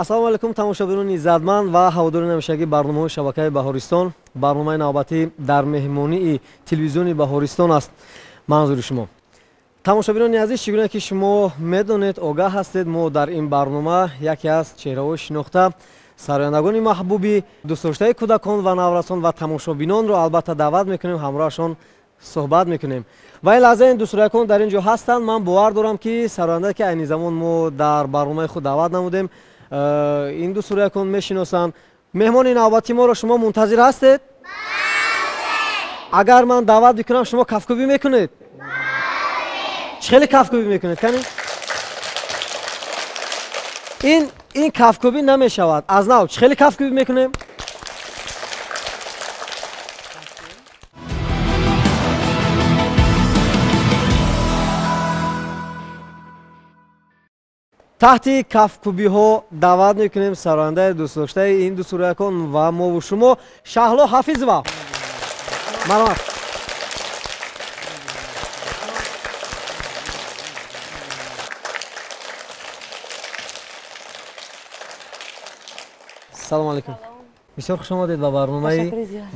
Ассалому алайкум тамошобинони иззатманд ва ҳаводорони ҳамешагии барномаҳои шабакаи Баҳористон. Барномаи навбатӣ дар меҳмонии телевизиони Баҳористон аст манзури шумо. Тамошобинони азиз, чӣ гуна ки шумо медонед, огаҳ ҳастед, мо дар ин барнома яке аз чеҳраҳои шинохта, сарояндагони маҳбуби дӯстдоштаи кӯдакон ва наврасон ва тамошобинонро албатта даъват мекунем, ҳамроҳашон суҳбат мекунем. Ва ин лаҳза ин дӯстроякон дар ин ҷо ҳастанд. Ман бовар дорам, ки сароянда, ки айни замон мо дар барномаи худ даъват намудем, ин дӯстроякон мешиносанд. Меҳмони навбати моро шумо мунтазир ҳастед? Агар ман даъват бикунам, шумо кафкӯбӣ мекунед? Чӣ хеле кафкӯбӣ мекунед? Кани ин кафкӯбӣ намешавад. Аз нав чӣ хеле кафкӯбӣ мекунем? Таҳти кафкӯбиҳо даъват мекунем сарояндаи дӯстдоштаи ин дӯстроякон ва мову шумо Шаҳло Ҳафизова. Марҳамат. Салому алайкум. Бисёр хуш омадед ба барномаи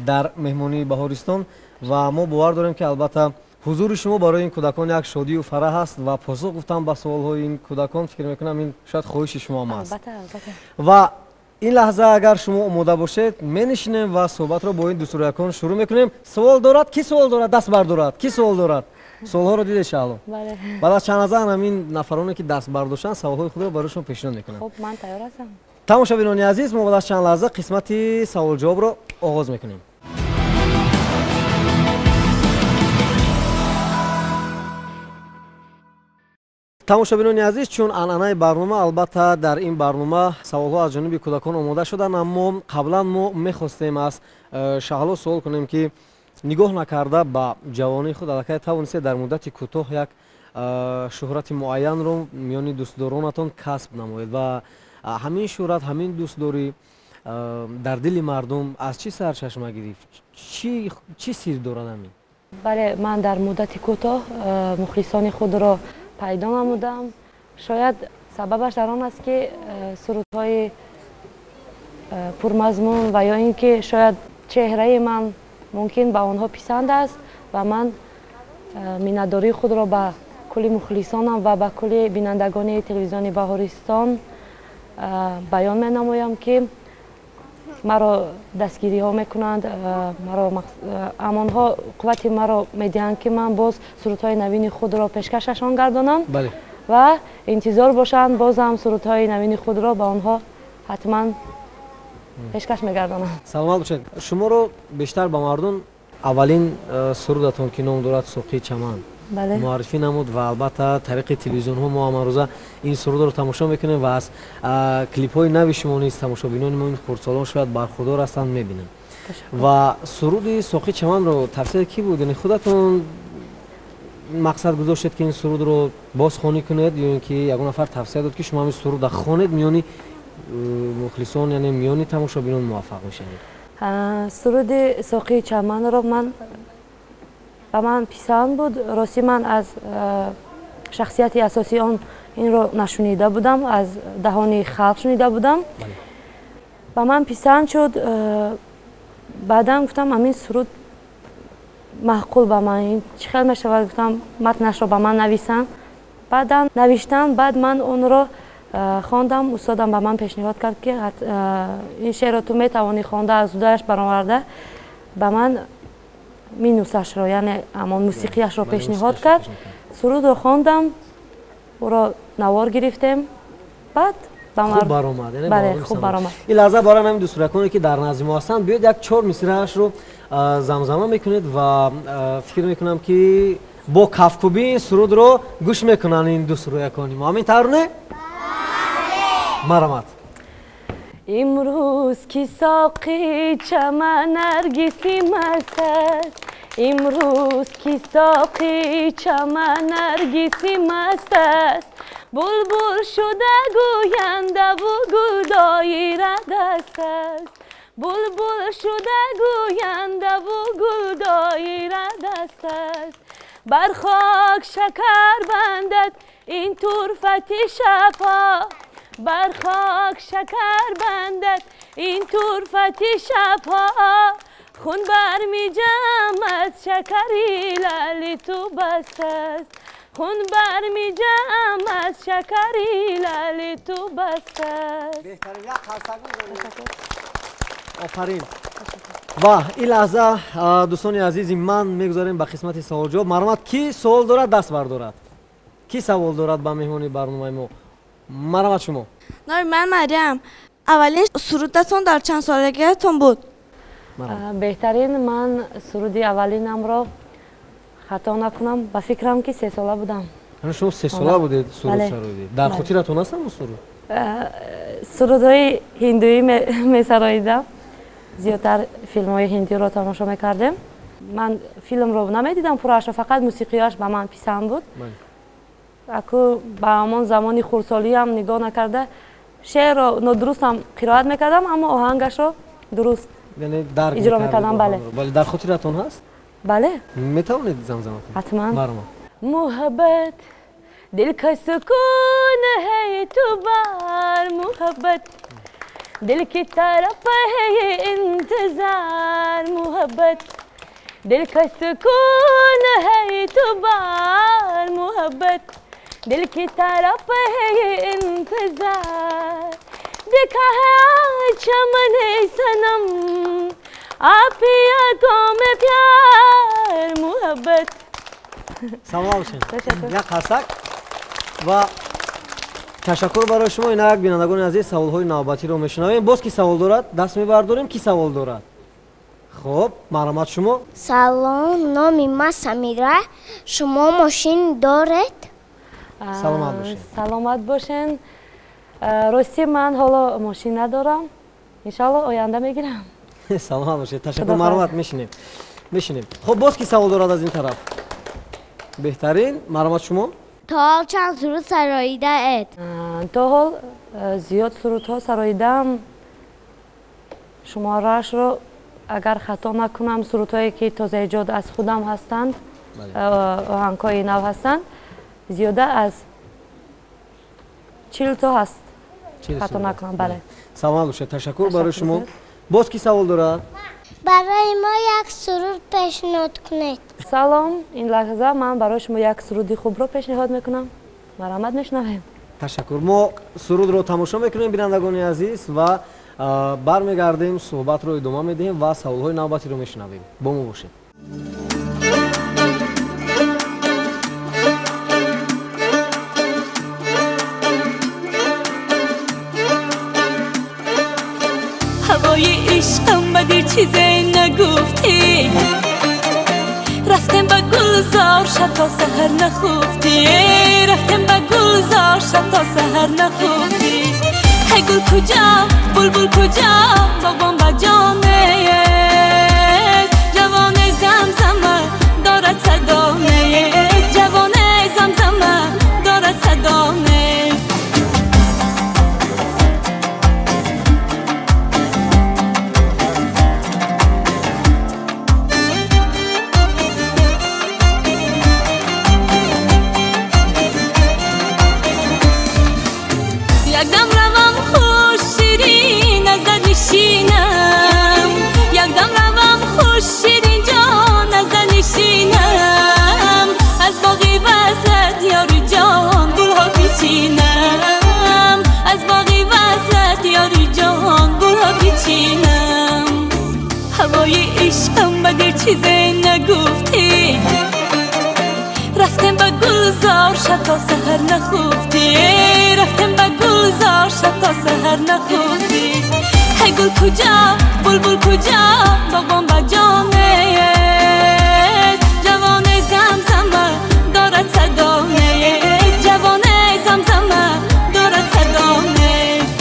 дар меҳмонии Баҳористон ва мо бовар дорем, ки албатта ҳузури шумо барои ин кӯдакон як шодию фараҳ аст ва посух гуфтан ба суолҳои ин кӯдакон, фикр мекунам, ин шояд хоҳиши шумо ҳам аст. Ва ин лаҳза агар шумо омода бошед, менишинем ва суҳбатро бо ин дӯстроякон шурӯъ мекунем. Суол дорад? Ки суол дорад? Даст бардорад. Ки суол дорад? Суолҳоро дидед, Шаҳло? Баъд аз чанд лаҳза ҳамин нафароне, ки даст бардоштанд, саволҳои худро барои шумо пешниҳод мекунанд. Хуб, ман тайёр ҳастам. Тамошобинони азиз, мо баъд аз чанд лаҳза қисмати саволҷавобро оғоз мекунем. Тамошобинони азиз, чун анъанаи барнома, албатта дар ин барнома саволҳо аз ҷониби кӯдакон омода шуданд, аммо қаблан мо мехостем аз Шаҳло суол кунем, ки нигоҳ накарда ба ҷавонии худ, аллакай тавонистед дар муддати кӯтоҳ як шӯҳрати муайянро миёни дӯстдоронатон касб намоед ва ҳамин шӯҳрат, ҳамин дӯстдорӣ дар дили мардум аз чӣ сарчашма гирифт? Чӣ сир дорад ҳамин? Бале, ман дар муддати кӯтоҳ мухлисони худро пайдо намудам. Шояд сабабаш дар он аст, ки сурудҳои пурмазмун ва ё ин ки шояд чеҳраи ман мумкин ба онҳо писанд аст ва ман миннатдории худро ба кулли мухлисонам ва ба кулли бинандагони телевизиони Баҳористон баён менамоям, ки маро дастгириҳо мекунанд, амонҳо қуввати маро медиҳанд, ки ман боз сурудҳои навини худро пешкашашон гардонам ва интизор бошанд, бозам сурудҳои навини худро ба онҳо ҳатман пешкаш мегардонам. Саломат бошед. Шуморо бештар ба мардум аввалин сурудатон, ки ном дорад Соқии чаман, муаррифӣ намуд ва албатта тариқи телевизионҳо мо ҳамарӯза ин сурудро тамошо мекунем ва аз клипҳои нави шумо низ тамошобинони мо, ин хурдсолон, шояд бархурдор ҳастанд, мебинем. Ва суруди Соқии чаманро тавсия кӣ буд? Яъне худатон мақсад гузоштед, ки ин сурудро бозхонӣ кунед, ё ин ки ягон нафар тавсия дод, ки шумо ҳамин сурудро хонед, миёни мухлисон, яъне миёни тамошобинон муваффақ мешавед? Суруди Соқии чаманро ман ба ман писанд буд. Ростӣ, ман аз шахсияти асосии он инро нашунида будам, аз даҳони халқ шунида будам. Ба ман писанд шуд. Баъдан гуфтам, ҳамин суруд маъқул ба ман чӣ хел мешавад, гуфтам матнашро ба ман нависанд. Баъдан навиштам, баъд ман онро хондам. Устодам ба ман пешниҳод кард, ки ин шеърро ту метавонӣ хонда, аз удааш бароварда ба ман минусашро, яъне ҳамон мусиқияшро пешниҳод кард. Сурудро хондам, ӯро навор гирифтем, баъд хуб баромад. Бале, хуб баромад. Ин лаҳза барои ҳамин дӯстраконе, ки дар назди мо ҳастанд, биёед як чор мисраашро замзама мекунед ва фикр мекунам, ки бо кафкӯбӣ ин сурудро гӯш мекунанд ин дӯстрӯякони мо. Ҳамин тавр не? Марҳамат. Имрӯз ки соқи чаман наргиси маст аст, имрӯз ки соқи чаман наргиси маст аст, булбул шуда гӯяндаву гул доира даст аст, булбул шуда гӯяндаву гул доира даст аст. Бар хок шакар бандад ин турфати шафо, бар хок шакар бандад ин турфати шабҳо хун бармиҷамад шакари лали ту бас аст хун бармиҷамад шакари лали ту бас аст. Беҳтарин, як қарсак мезанем. Офарин. Ва ин лаҳза дӯстони азизи ман мегузарем ба қисмати саволҷавоб. Марҳамат, ки савол дорад даст бардорад. Ки савол дорад ба меҳмони барномаи мо? Марҳамат шумо. Номи ман Марьям. Аввалин сурудатон дар чанд солагиатон буд? Беҳтарин, ман суруди аввалинамро хато накунам, ба фикрам ки 3 сола будам. Шумо 3 сола будед суруд сароидед? Дар хотиратон аст ҳамон суруд? Сурудҳои ҳиндуӣ месароидам. Зиёдтар филмҳои ҳиндиро тамошо мекардем. Ман филмро намедидам пурраашро, фақат мусиқиаш ба ман писанд буд. Аку ба ҳамон замони хурдсолиам нигоҳ накарда шеърро нодурустам қироат мекардам, аммо оҳангашро дуруст иҷро мекардам. Бале. Бале, дар хотиратон ҳаст? Бале. Метавонед замзама кунед? Ҳатман. Марҳамат. Муҳаббат дил ка сукун ҳай эътибор, муҳаббат दिल की तरफ है ये इंतजार, मोहब्बत दिल का सुकून है एतबार, मोहब्बत दिल की तरफ है ये इंतजार। देखा है आज चमन सनम आप ही आंखों में प्यार, मोहब्बत। Саломат бошед. Як қарсак ва ташаккур барои шумо. Инак бинандагони азиз, саволҳои навбатиро мешунавем. Боз ки савол дорад даст мебардорем. Ки савол дорад? Хуб, марҳамат шумо. Салом, номи ман Самира. Шумо мошин доред? Саломат бошед. Саломат бошед. Рости ман ҳоло мошин надорам. Иншалло оянда мегирам. Саломат бошед. Ташаккур, марҳамат, мешинем. Мешинем. Хуб, боз ки савол дорад аз ин тараф? Беҳтарин, марҳамат шумо. То ҳол чанд суруд сароидаед? То ҳол зиёд сурудҳо сароидаам. Шумораашро агар хато накунам, сурудҳое ки тозаэҷод аз худам ҳастанд, оҳангҳои нав ҳастанд, зиёда аз 40 то ҳаст. Хато накунам, бале. Саломат бошед. Ташаккур барои шумо. Боз ки савол дорад? Барои мо як суруд пешниҳод кунед. Салом, ин лаҳза ман барои шумо як суруди хубро пешниҳод мекунам. Марҳамат, мешунавем. Ташаккур. Мо сурудро тамошо мекунем, бинандагони азиз, ва бармегардем, суҳбатро идома медиҳем ва саволҳои навбатиро мешунавем. Бо мо бошед. ҳавои ишқам ба дил чизе нагуфтӣ, рафтем ба гулзор шаб то саҳар нахуфтӣ, рафтем ба гулзор шаб то саҳар нахуфтӣ. Ҳай гул куҷо, булбул куҷо, боғбон ба ҷон нест, ҷавоне замзама дорад садо нест, ҷавоне замзама дорад садо нест. Якдам равам хуш ширин аз нишинам, якдам равам хуш ширин ҷон аз нишинам, аз боғи васлат ёри ҷон гулҳо бичинам, аз боғи васлат ёри ҷон гулҳо бичинам. Ҳавои ишқам ба дил чизе нагуфтӣ, рафтем ба гулзор шаб то саҳар нахуфтӣ, рафтем ба гулзор шаб то саҳар нахуфтӣ. Ҳай гул куҷо, булбул куҷо, боғбон ба ҷон нест, ҷавоне замзама дорад садо нест, ҷавоне замзама дорад садо нест.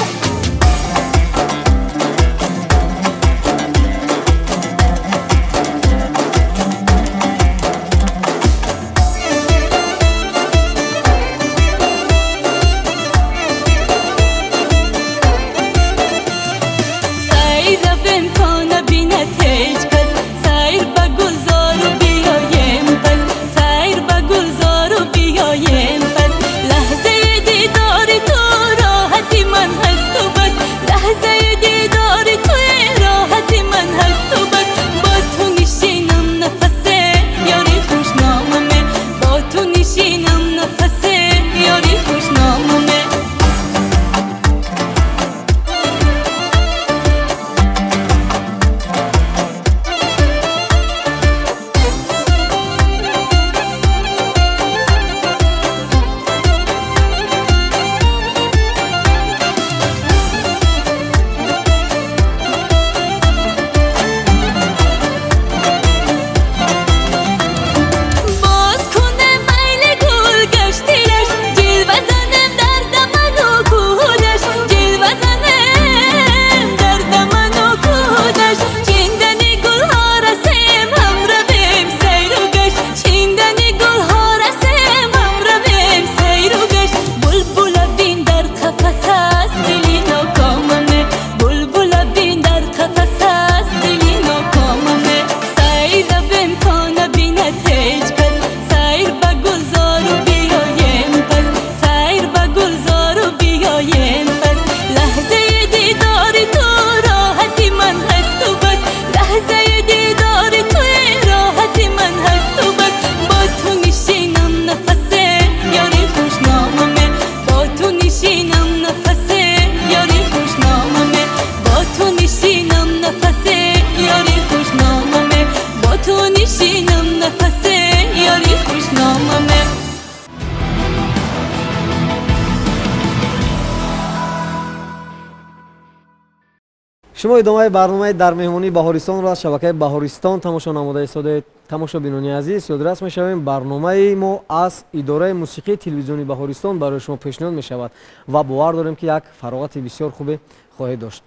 Шумо идомаи барномаи дар меҳмонии Баҳористонро аз шабакаи Баҳористон тамошо намуда истодаед. Тамошобинони азиз, ёдрас мешавем, барномаи мо аз идораи мусиқии телевизиони Баҳористон барои шумо пешниҳод мешавад ва бовар дорем, ки як фароғати бисёр хубе хоҳед дошт.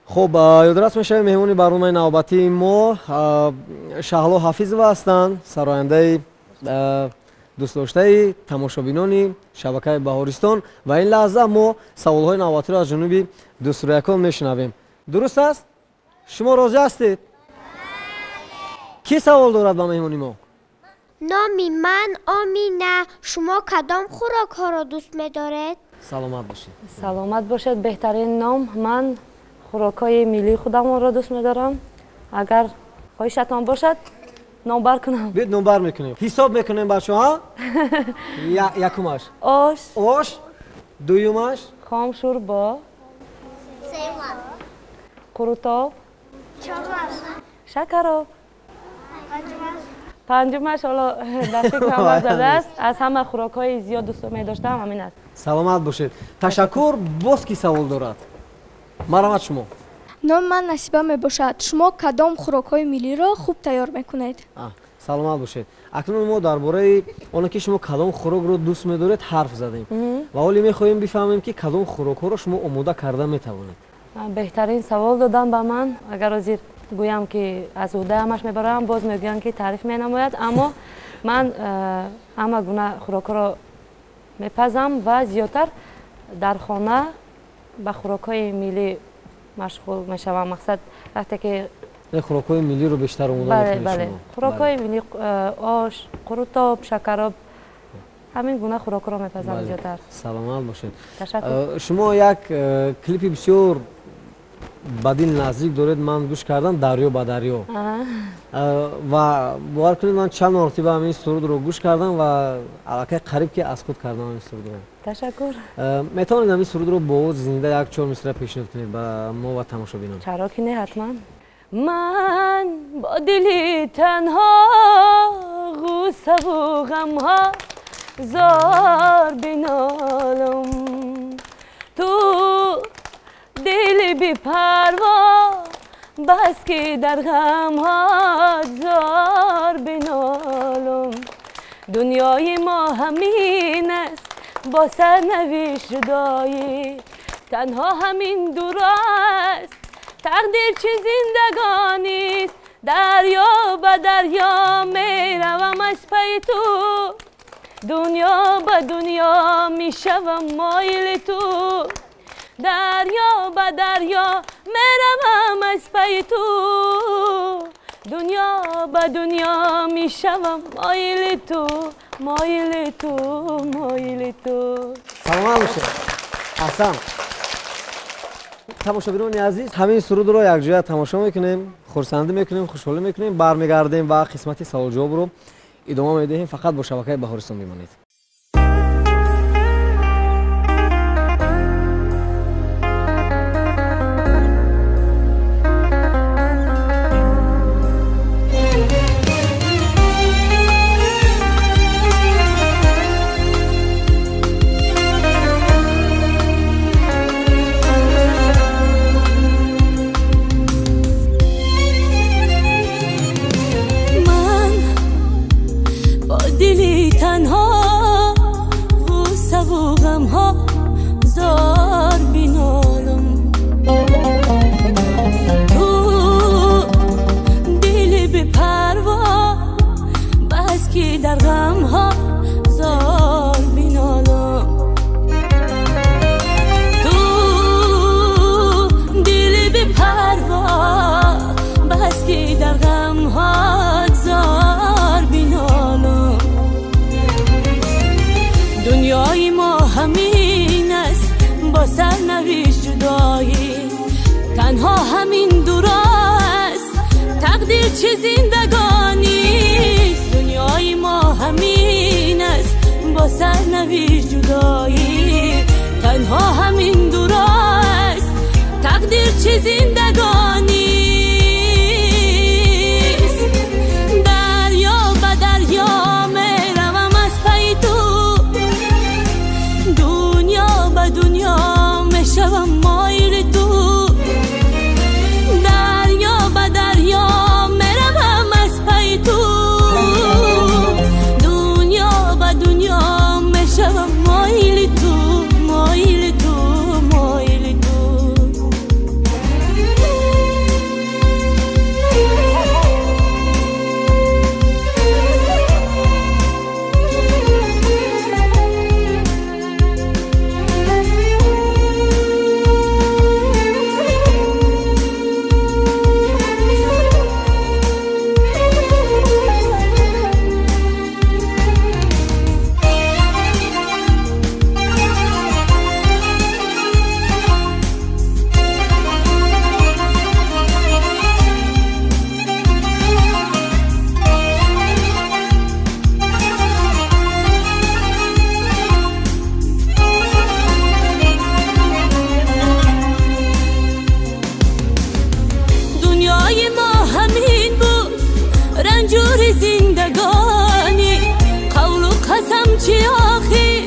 Хуб, ёдрас мешавем, меҳмони барномаи навбатии мо Шаҳло Ҳафизова ҳастанд, сарояндаи дӯстдоштаи тамошобинони шабакаи Баҳористон, ва ин лаҳза мо саволҳои навбатиро аз ҷониби дӯстрӯякон мешунавем. Дуруст аст? Шумо розӣ ҳастед? Кӣ савол дорад ба меҳмони мо? Номи ман Омина. Шумо кадом хӯрокҳоро дӯст медоред? Саломат бошед. Саломат бошед. Беҳтарин ном. Ман хӯрокҳои миллии худамонро дӯст медорам. Агар хоҳишатон бошад, номбар кунам. Биёед, номбар мекунем. Ҳисоб мекунем, бачаҳо. Якумаш. Ош. Ош. Дуюмаш. Хом шӯрбо. Қурутоб. Шакароб. Панҷумаш ҳоло дар фикрам задааст. Аз ҳама хӯрокҳои зиёд дӯст медоштам ҳамин аст. Саломат бошед. Ташаккур. Боз кӣ савол дорад? Марҳамат шумо. Номи ман Насиба мебошад. Шумо кадом хӯрокҳои миллиро хуб тайёр мекунед? Саломат бошед. Акнун мо дар бораи оне ки шумо кадом хӯрокро дӯст медоред ҳарф задем ва ҳоле мехоҳем бифаҳмем, ки кадом хӯрокҳоро шумо омода карда метавонед. Беҳтарин савол додам ба ман. Агар ҳозир гӯям, ки аз уҳдаамаш мебароям, боз мегӯям, ки таъриф менамояд, аммо ман ҳама гуна хӯрокҳоро мепазам ва зиёдтар дар хона ба хӯрокҳои миллӣ машғул мешавам. Мақсад вақте ки хӯрокҳои миллиро бештар омода мекунед? Бале, хӯрокҳои миллӣ, ош, қурутоб, шакароб, ҳамин гуна хӯрокҳоро мепазам зиёдтар. Саломат бошед. Ташаккур. Шумо як клипи бисёр ба дил наздик доред, ман гӯш кардам, «Дарё ба дарё», ва бовар кунед, ман чанд маротиба ҳамин сурудро гӯш кардам ва аллакай қариб ки аз худ кардам ҳамин сурудро. Ташаккур. Метавонед ҳамин сурудро бо овози зинда як чор мисра пешниҳод кунед ба мо ва тамошобинон? Чаро ки не, ҳатман. Ман бо дили танҳо, ғуссаву ғамҳо зор бинолам, ту дили бепарво, бас ки дар ғамҳо зор бинолам. Дунёи мо ҳамин аст, бо сарнавишт ҷудоӣ, танҳо ҳамин дур аст, тақдир чи зиндагонист. Дарё ба дарё меравам аз пайи ту, дунё ба дунё мешавам моили ту. Дарё ба дарё меравам аз пайи ту, дунё ба дунё мешавам моили ту, моили ту, моили ту. Саломат бошед. Аҳсан. Тамошобинони азиз, ҳамин сурудро якҷоя тамошо мекунем, хурсандӣ мекунем, хушҳолӣ мекунем, бармегардем ва қисмати саволҷавобро идома медиҳем. Фақат бо шабакаи Баҳористон бимонед. Чи зиндагонист, дунёи мо ҳамин аст, бо сарнавишт ҷудоӣ, танҳо ҳамин дур аст, тақдир чи зиндагонист. Дарё ба дарё меравам аз пайи ту, дунё ба дунё мешавам моили ту. رنجور زندگانی قول و قسم چی آخر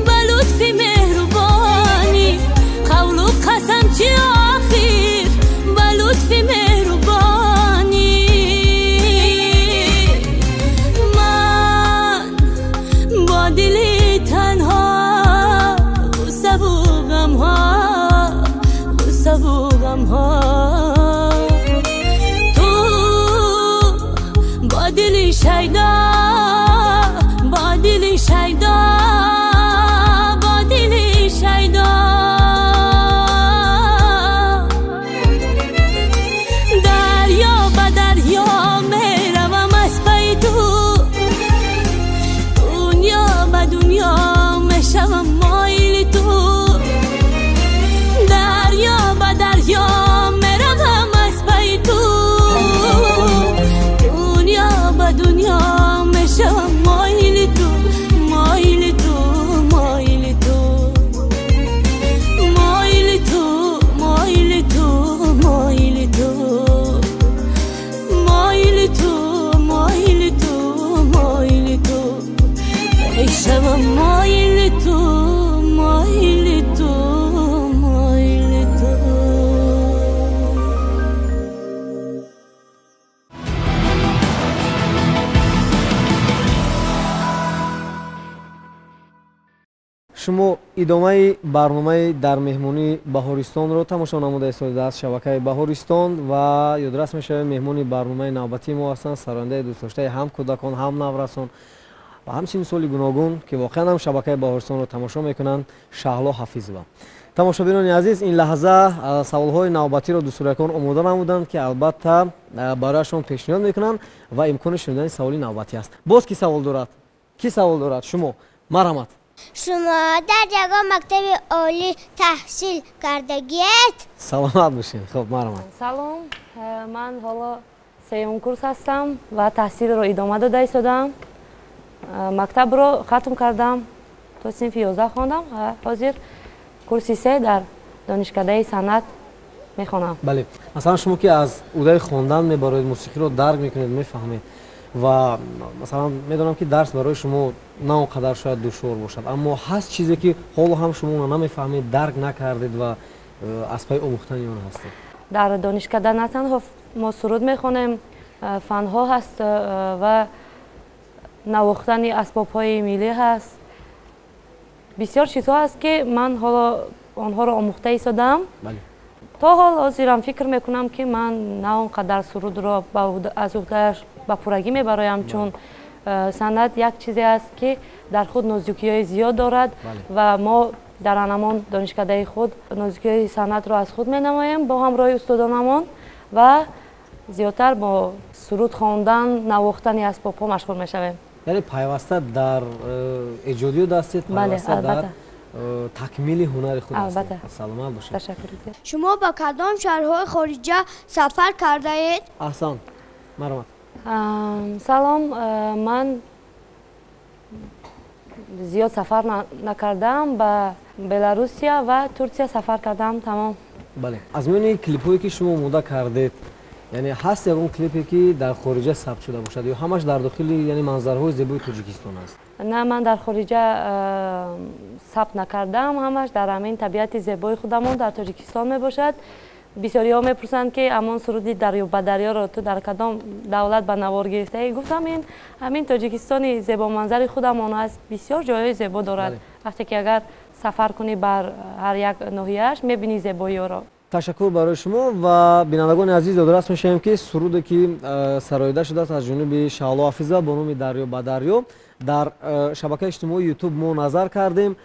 به لطف مهربانی قول و قسم چی آخر به لطف مهربانی من با دل تنها غصه و غم ها غصه و غم ها با دل شیدا با دل شیدا با دل شیدا دریا به دریا میروم از پی تو دنیا به دنیا میشوم مایل تو دریا به دریا میروم از پی تو دنیا میشم مایل تو مایل تو مایل تو مایل تو مایل تو مایل تو مایل تو مایل تو مایل تو میشم مایل تو مایل تو مایل تو. Шумо идомаи барномаи дар меҳмонии Баҳористонро тамошо намуда истода аз шабакаи Баҳористон ва ёдрас мешавем меҳмони барномаи навбатии мо ҳастанд сарояндаи дӯстдоштаи ҳам кӯдакон ҳам наврасон ва ҳамчунин соли гуногун ки воқеан ҳам шабакаи Баҳористонро тамошо мекунанд Шаҳло Ҳафизова. Тамошобинони азиз, ин лаҳза саволҳои навбатиро дӯстдоракон омода намуданд ки албатта барояшон пешниҳод мекунанд ва имкони шунидани саволи навбатӣ аст. Боз ки савол дорад? Ки савол дорад? Шумо марҳамат. Шумо дар ягон мактаби олӣ таҳсил кардагиед? Саломат бошед. Хуб, марҳамат. Салом, ман ҳоло сеюм курс ҳастам ва таҳсилро идома дода истодаам. Мактабро хатм кардам, то синфи 11 хондам ва ҳозир курси 3 дар донишкадаи санъат мехонам. Бале, масалан шумо ки аз удаи хондан мебароед, мусиқиро дарк мекунед, мефаҳмед ва масалан медонам ки дарс барои шумо на он қадар шояд душвор бошад, аммо ҳаст чизе ки ҳоло ҳам шумо онро намефаҳмед, дарк накардед ва аз пай омӯхтани он ҳастед. Дар донишкада на танҳо мо суруд мехонем, фанҳо ҳаст ва навохтани асбобҳои миллӣ ҳаст. Бисёр чизҳо ҳаст ки ман ҳоло онҳоро омӯхта истодаам. То ҳол ҳозирам фикр мекунам ки ман на он қадар сурудро аз уҳдааш ба пуррагӣ мебароям, чун санъат як чизе аст ки дар худ нозукиҳои зиёд дорад ва мо дар анамон донишкадаи худ нозукиҳои санъатро аз худ менамоем бо ҳамроҳи устодонамон ва зиёдтар бо суруд хондан, навохтани асбобҳо машғул мешавем. Яъне пайваста дар эҷодиёт ҳастед, пайваста дар такмили ҳунари худ ҳастед. Саломат бошед. Ташаккур. Шумо ба кадом шаҳрҳои хориҷа сафар кардаед? Аҳсан, марҳамат. Салом, ман зиёд сафар накардам, ба Беларусия ва Турсия сафар кардам, тамом. Бале, аз миёни клипҳое ки шумо омода кардед, яъне ҳаст ягон клипе ки дар хориҷа сабт шуда бошад ё ҳамаш дар дохили яъне манзараҳои зебои Тоҷикистон аст? На, ман дар хориҷа сабт накардам, ҳамаш дар ҳамин табиати зебои худамон дар Тоҷикистон мебошад. Бисёриҳо мепурсанд ки ҳамон суруди дарё ба дарёро ту дар кадом давлат ба навор гирифтаӣ? Гуфтам ин ҳамин Тоҷикистони зебоманзари худамон аст, бисёр ҷойҳои зебо дорад. Вақте ки агар сафар кунӣ бар ҳар як ноҳияаш мебинӣ зебоиҳоро. Ташаккур барои шумо ва бинандагони азиз, ёдрас мешавем ки суруде ки сароида шудааст аз ҷониби Шаҳло Ҳафизова бо номи Дарё ба дарё дар шабакаи иҷтимоии Ютуб мо назар кардем.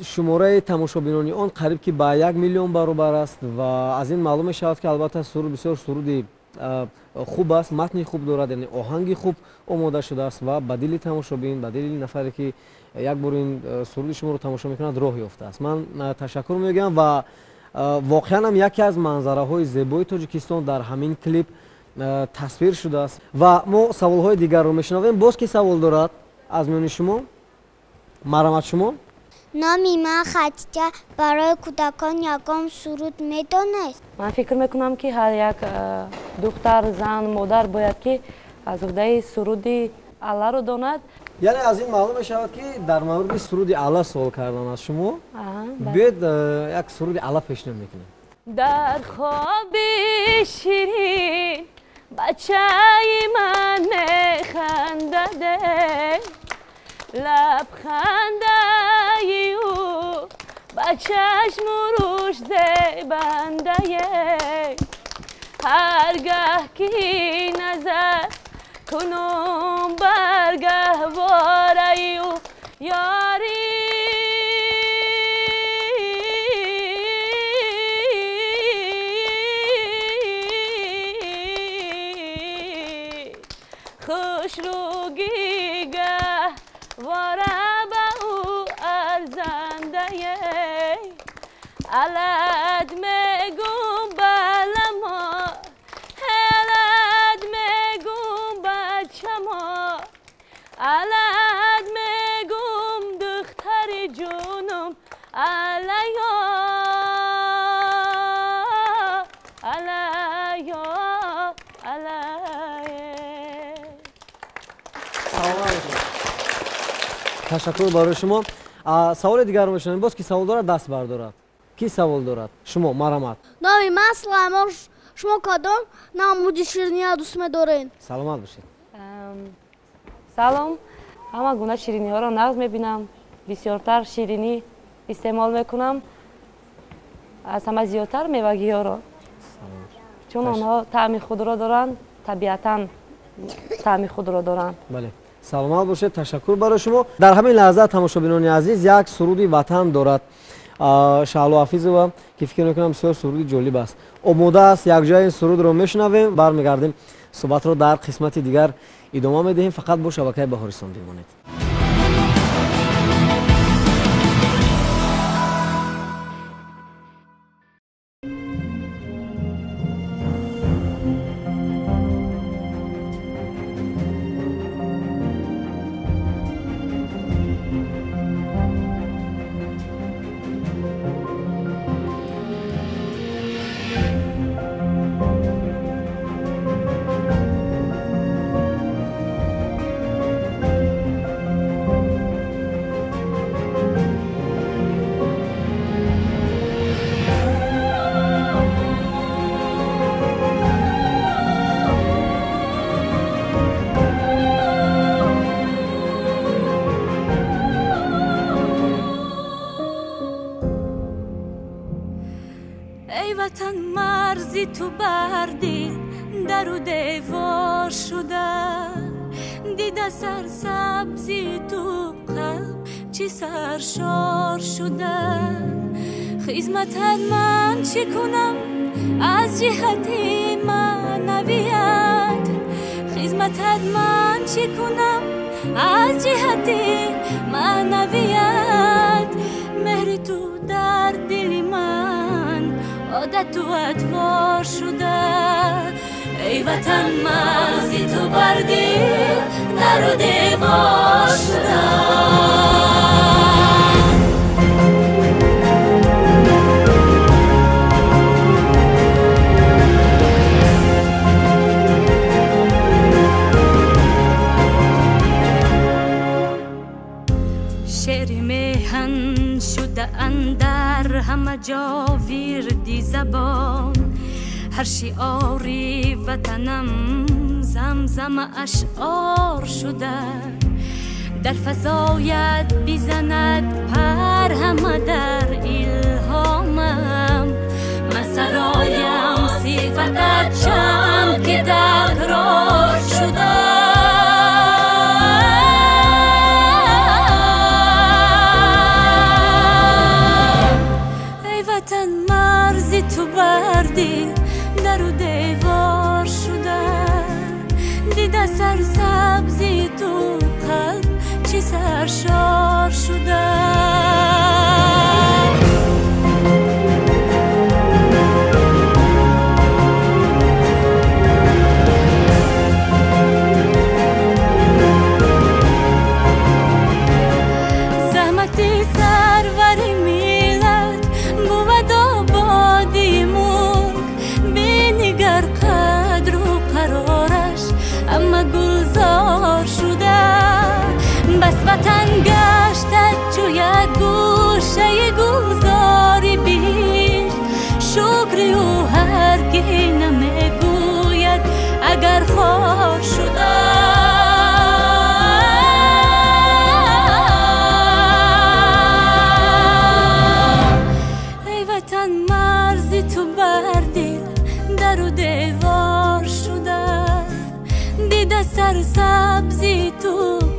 Шумораи тамошобинони он қариб ки ба 1 миллион баробар аст ва аз ин маълум мешавад ки албатта суруд бисёр суруди хуб аст, матни хуб дорад, яъне оҳанги хуб омода шудааст ва ба дили тамошобин, ба дили нафаре ки як бор ин суруди шуморо тамошо мекунад роҳ ёфтааст. Ман ташаккур мегӯям ва воқеан ҳам яке аз манзараҳои зебои Тоҷикистон дар ҳамин клип тасвир шудааст ва мо саволҳои дигарро мешунавем. Боз ки савол дорад аз миёни шумо? Марҳамат шумо. Номи ман Хадиҷа. Барои кӯдакон ягон суруд медонед? Ман фикр мекунам ки ҳар як духтар, зан, модар бояд ки Аз уҳдаи суруди Алларо донад. Яъне аз ин маълум мешавад, ки дар мавриди суруди Алла суол кардан аз шумо. Биёед, як суруди Алла пешниҳод мекунем. Дар хоби ширин бачаи ман механдаде, лабхандаи ӯ ба чашму рӯш зебандае. Ҳаргаҳ ки назар кунум бар гаҳвораи ӯ, ёрӣ хушрӯги гаҳвора ба ӯ арзандае. Алад мегум баламо, алад мегум бачамо, алад мегум духтари ҷунум, алайё, алайё, алайе. Ташаккур барои шумо. Саволи дигарро мешунавем. Боз ки савол дорад, даст бардорад. Ки савол дорад? Шумо, марҳамат. Номи ман Сулаймон. Шумо кадом намуди шириниро дӯст медоред? Саломат бошед. Салом. Ҳама гуна шириниҳоро нағз мебинам, бисёртар ширинӣ истеъмол мекунам, аз ҳама зиёдтар мевагиҳоро, чун онҳо таъми худро доранд, табиатан таъми худро доранд. Бале, саломат бошед, ташаккур барои шумо. Дар ҳамин лаҳза, тамошобинони азиз, як суруди ватан дорад Шаҳло Ҳафизова, ки фикр мекунам бисёр суруди ҷолиб аст. Омода аст, якҷоя ин сурудро мешунавем, бармегардем, суҳбатро дар қисмати дигар идома медиҳем. Фақат бо шабакаи Баҳористон бимонед. Эй ватан, марзи ту бар дил дару девор шуда, дида сарсабзи ту қалб чӣ саршор шуда. Хизматат ман чӣ кунам аз ҷиҳати маънавият, хизматат ман чӣ кунам аз ҷиҳати маънавият. Меҳри ту дар дили ман одату атвор шуда. Эй ватан, марзи ту бар дил дару девор шуда. Шеъри меҳан шуда андар ҳама ҷо вирди забон, ҳар шиори ватанам замзама ашъор шуда. Дар фазоят бизанад пар ҳама дар илҳомам, ман сароям сифатат чанд ки такрор шуда. Эй ватан, марзи ту бар дил дару девор шуда, дида сарсабзи ту қалб чӣ саршор шуда. Заҳмати сарвари миллат бувад ободи мулк, бинигар қадру қарораш ҳама. Ватан гашта чу як гӯшаи гулзори биҳишт, шукри ӯ ҳаргиз намегӯяд агар хор шуда. Эй ватан, марзи ту бар дил дару девор шуда, дида сарсабзи ту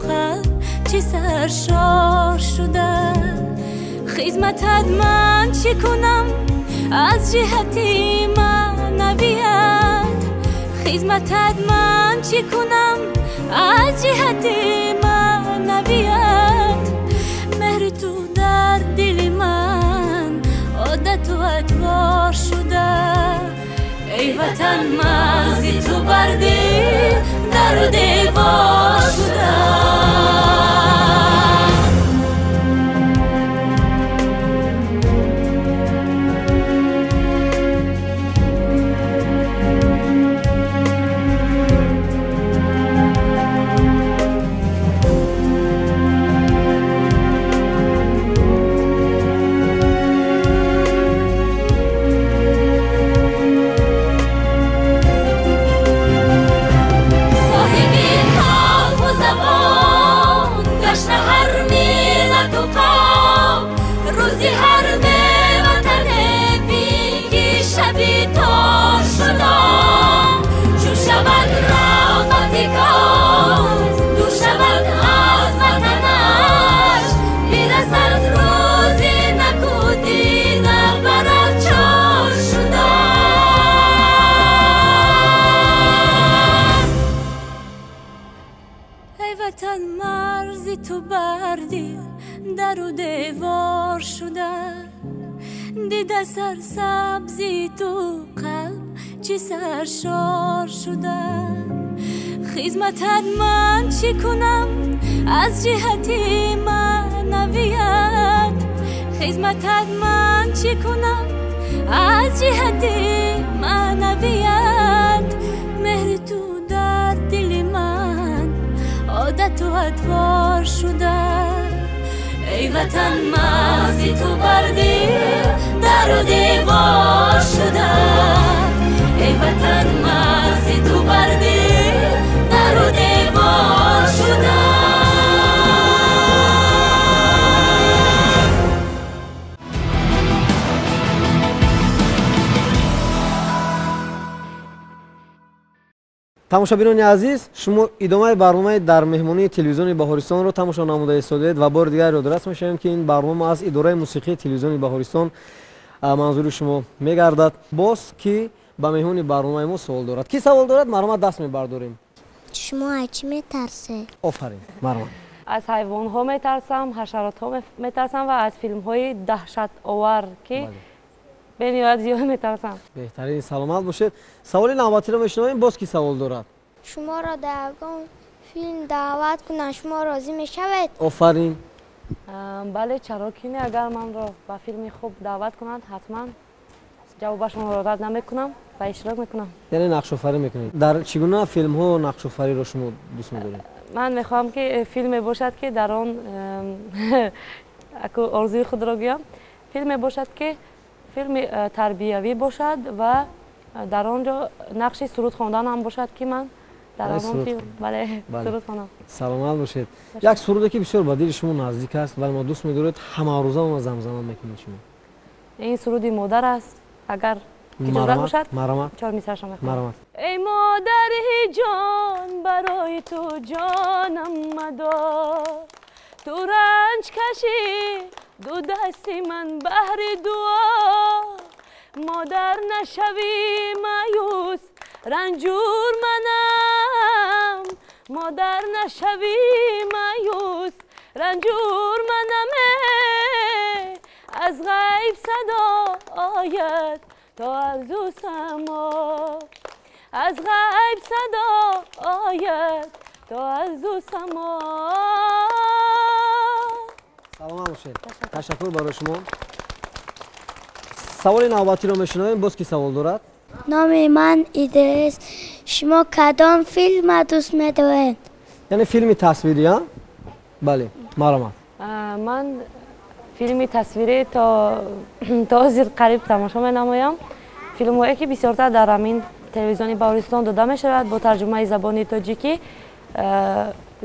қалб чӣ саршор шуда. Хизматат ман чӣ кунам аз ҷиҳати маънавият, хизматат ман чӣ кунам аз ҷиҳати маънавият. Меҳри ту дар дили ман одату атвор шуда. Эй ватан, марзи ту бар дил дару девор шуда. Дида сарсабзи ту қалб чӣ саршор шуда. Хизматат ман чӣ кунам аз ҷиҳати маънавият, хизматат ман чӣ кунам аз ҷиҳати маънавият. Меҳри ту дар дили ман одату атвор шуда. Эй ватан, марзи ту бар дил дару девор шуда. Эй ватан, марзи ту бар дил дару девор шуда. Тамошобинони азиз, шумо идомаи барномаи дар меҳмонии телевизиони Баҳористонро тамошо намуда истодаед ва бори дигар ёдрас мешавем, ки ин барнома аз идораи мусиқии телевизиони Баҳористон манзури шумо мегардад. Боз ки ба меҳмони барномаи мо суол дорад? Ки савол дорад, марҳамат, даст мебардорем. Шумо аз чӣ метарсед? Офарин, марҳамат. Аз ҳайвонҳо метарсам, ҳашаротҳо метарсам ва аз филмҳои даҳшатовар, ки бениҳоят зиёд метарсам. Беҳтарин, саломат бошед. Саволи навбатиро мешунавем, боз ки савол дорад? Шуморо дар ягон филм даъват кунанд, шумо розӣ мешавед? Офарин. Бале, чаро ки не, агар манро ба филми хуб даъват кунанд, ҳатман ҷавобашонро рад намекунам ва иштирок мекунам. Яъне нақшофарӣ мекунед. Дар чӣ гуна филмҳо нақшофариро шумо дӯст медоред? Ман мехоҳам, ки филме бошад, ки дар он орзуи худро гӯям, филме бошад, ки филми тарбиявӣ бошад ва дар он ҷо нақши суруд хондан ҳам бошад, ки ман дар он филм бале суруд хонам. Саломат бошед. Як суруде, ки бисёр ба дили шумо наздик аст ва мо дӯст медоред, ҳамарӯза онро замзама мекунед шумо. Ин суруди модар аст. Агар иҷозат бошад, чор мисраашро мехонам. Эй модари ҷон, барои ту ҷонам мадор, ту ранҷ кашӣ ду дасти ман баҳри дуо. Модар нашавӣ маъюс, ранҷур манам, модар нашавӣ маъюс, ранҷур манам. Аз ғайб садо ояд то арзу само, аз ғайб садо ояд то арзу само. Саломат бошед. Ташаккур барои шумо. Саволи навбатиро мешунавем, боз ки савол дорад? Номи ман Идрис. Шумо кадом филмро дӯст медоред? Яъне филми тасвирӣ, а? Бале. Марҳамат. Ман филми тасвирӣ то ҳозир қариб тамошо менамоям. Филмҳое ки бисёртар дар ҳамин телевизиони Баҳористон дода мешавад бо тарҷумаи забони тоҷикӣ,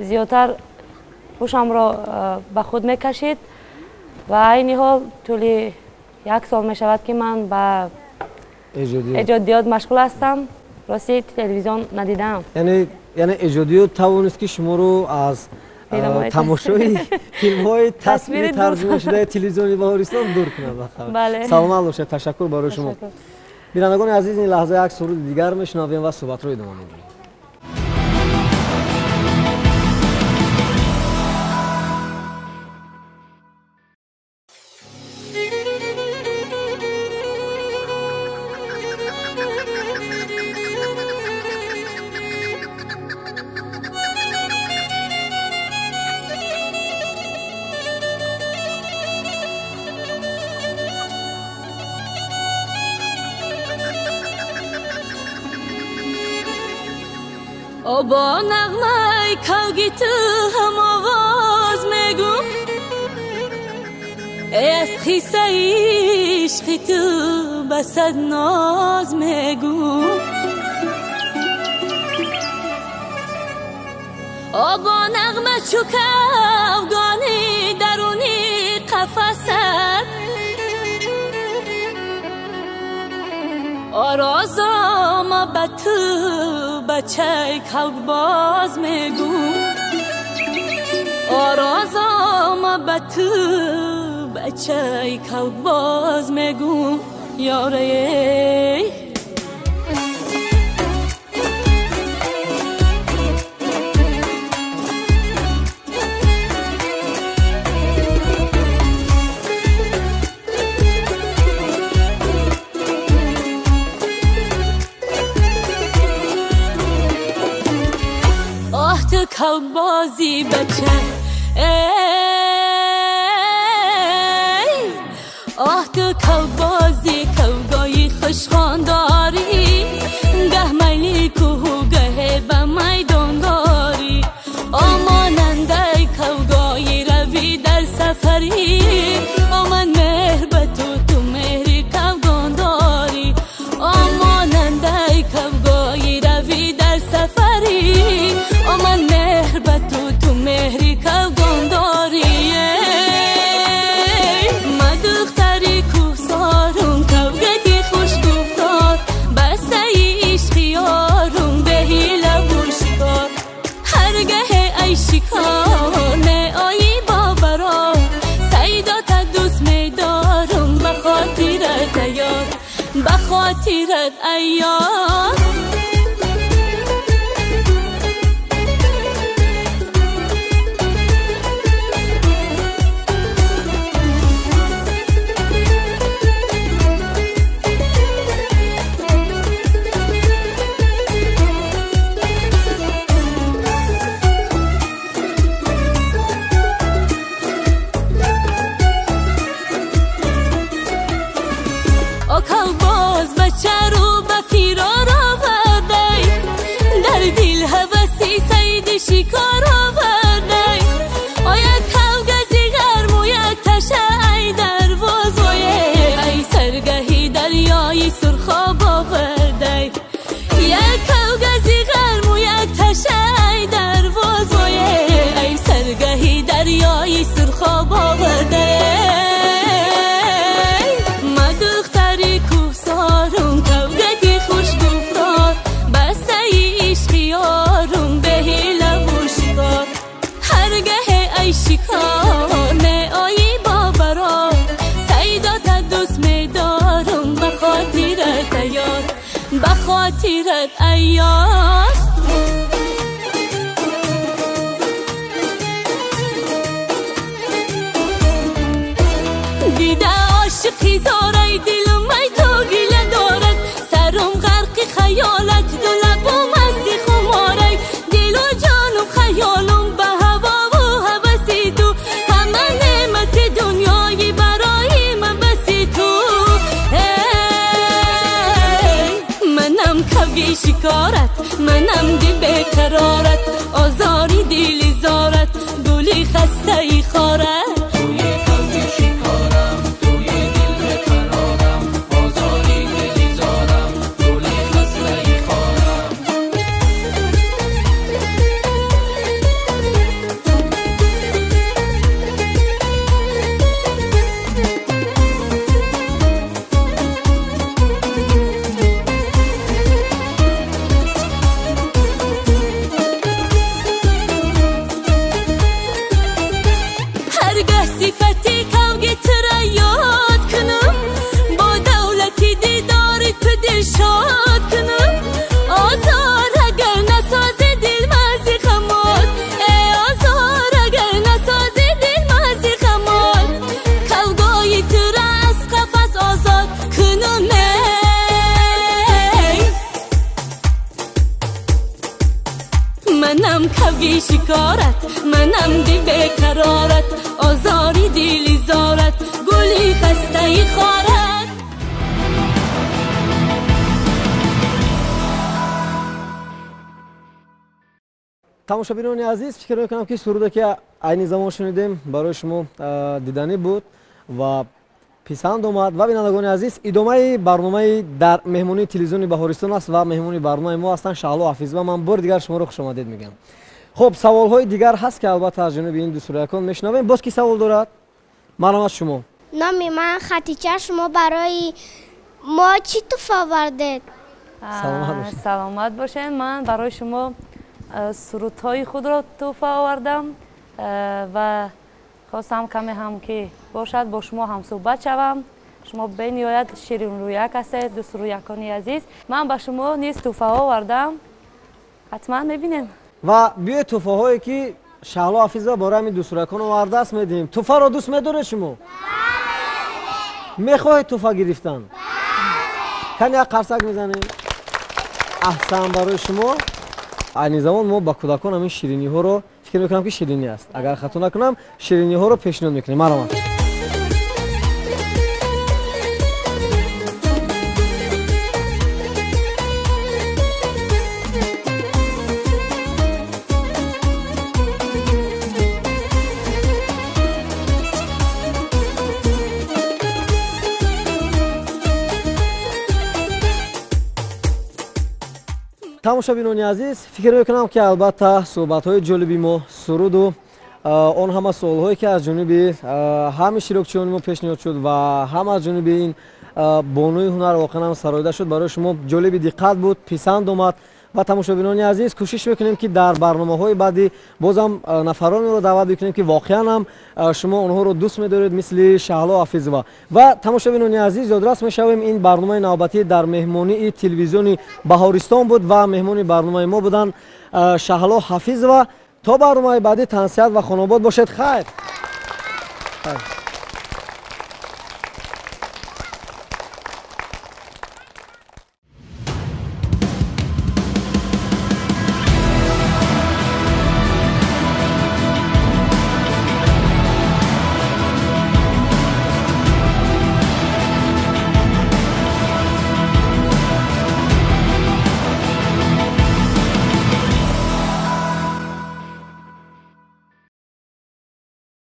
зиёдтар ҳушамро ба худ мекашид ва айни ҳол тӯли як сол мешавад ки ман ба эҷодиёт машғул ҳастам. Рости телевизион надидаам. Яъне эҷодиёт тавонист ки шуморо аз тамошои филмҳои тасвирӣ тарҷумашудаи телевизиони Баҳористон дур кунад. Саломат бошед, ташаккур барои шумо. Бинандагони азиз, ин лаҳза як суруди дигар мешунавем ва суҳбатро идома медиҳем. Бо нағмаи кавги ту ҳам овоз мегум, аз қиссаи ишқи ту ба сад ноз мегум. Бо нағма чу кавгони даруни қафасат, орозома ба ту бачаи кавгбоз мегум, орозома ба ту бачаи кавгбоз мегум. Ёрае кавбози бача, эй оҳ ту кавбози кавгои хушхон дорӣ, гаҳ майли кӯҳу гаҳе ба майдон дорӣ. О монандаи кавгои равӣ дар сафарӣ, о ман меҳр ба ту, ту меҳри кавгон дорӣ. О монандаи кавгои равӣ дар сафарӣ, о ман меҳр ба ту, ту меҳри кавгон дорӣ. Ма духтари кӯҳсорум, кавгаки хушгуфтор, бастаи ишқи ёрум, беҳилаву шикор. Ҳар гаҳе ай шикор меоӣ бо барор, сайдота дӯст медорум, ба хотират айёр, ба хотират айёр. Шикор овардай, оя кавгази гарму як таша ай дарвозое, ай саргаҳи дарёи сурхоб овардай. Як кавгази гарму як таша ай дарвозое, ай саргаҳи дарёи сурхоб овардай. Ма духтари кӯҳсорум, кавгаки хушгуфтор, бастаи ишқи ёрум, беҳилаву шикор. Ҳар гаҳе ай шикор меоӣ бо барор, сайдота дӯст медорум, ба хотират айёр, ба хотират айёр. Дида ошиқи зораи дилум ай ту гила дорад, сарум ғарқи хаёлат, ду лабум асти хуморай, дилу ҷону хаёлум ба ҳавову ҳаваси ту, ҳама неъмати дунёи барои ман баси ту. Эй манам кавги шикорат, манам дил беқарорат, озори дили зорат, гули گلی خسته ای خارت. توی قلبی شکارم، توی دل قرارم، آزاری دلی زارم، گلی خسته ای خارم. صفتی کوگی ترا یاد کنم، با دولتی دیدار تو دل شاد کنم. آزار اگر نسازی دل مزی خمال، ای آزار اگر نسازی دل مزی خمال، کوگای ترا از قفس آزاد کنم. ای منم کوگی شکارت، منم دل بیقرارت، آزاری دلی زارت، گلی خسته ای خارت. Тамошобинони азиз, фикр мекунам, ки суруде, ки айни замон шунидем, барои шумо диданӣ буд ва писанд омад. Ва бинандагони азиз, идомаи барномаи дар меҳмонии телевизиони Баҳористон аст ва меҳмони барномаи мо ҳастанд Шаҳло Ҳафизова. Ман бори дигар шуморо хушомадед мегӯям. Хуб, саволҳои дигар ҳаст, ки албатта аз ҷониби ин дӯстроякон мешунавем. Боз ки савол дорад? Марҳамат, шумо. Номи ман Хатича. Шумо барои мо чӣ туҳфа овардед? Саломат бошед. Саломат бошед. Ман барои шумо сурудҳои худро туҳфа овардам ва хостам каме ҳам ки бошад бо шумо ҳамсӯҳбат шавам. Шумо бениҳоят ширинрӯяк ҳастед, дӯстрӯякони азиз. Ман ба шумо низ туҳфаҳо овардам, ҳатман мебинем. Ва биёед, туҳфаҳое ки Шаҳло Ҳафизова барои ҳамин дӯстрӯякон овардааст, медиҳем. Туҳфаро дӯст медоред шумо? Мехоҳед туҳфа гирифтан? Кани як қарсак мезанем. Аҳсан барои шумо. Айни замон мо ба кӯдакон ҳамин шириниҳоро, фикр мекунам, ки ширинӣ аст, агар хато накунам, шириниҳоро пешниҳод мекунем. Марҳамат. Тамошобинони азиз, фикр мекунам, ки албатта суҳбатҳои ҷолиби мо, суруду он ҳама суолҳое, ки аз ҷониби ҳам иштирокчиёни мо пешниҳод шуд ва ҳам аз ҷониби ин бонуи ҳунар воқеан ҳам сароида шуд, барои шумо ҷолиби диққат буд, писанд омад. Ва тамошобинони азиз, кӯшиш мекунем, ки дар барномаҳои баъдӣ бозам нафаронеро даъват бикунем, ки воқеан ҳам шумо онҳоро дӯст медоред, мисли Шаҳло Ҳафизова. Ва тамошобинони азиз, ёдрас мешавем, ин барномаи навбатӣ дар меҳмонии телевизиони Баҳористон буд ва меҳмони барномаи мо буданд Шаҳло Ҳафизова. То барномаи баъдӣ тансиҳат ва хонобод бошед. Хайр.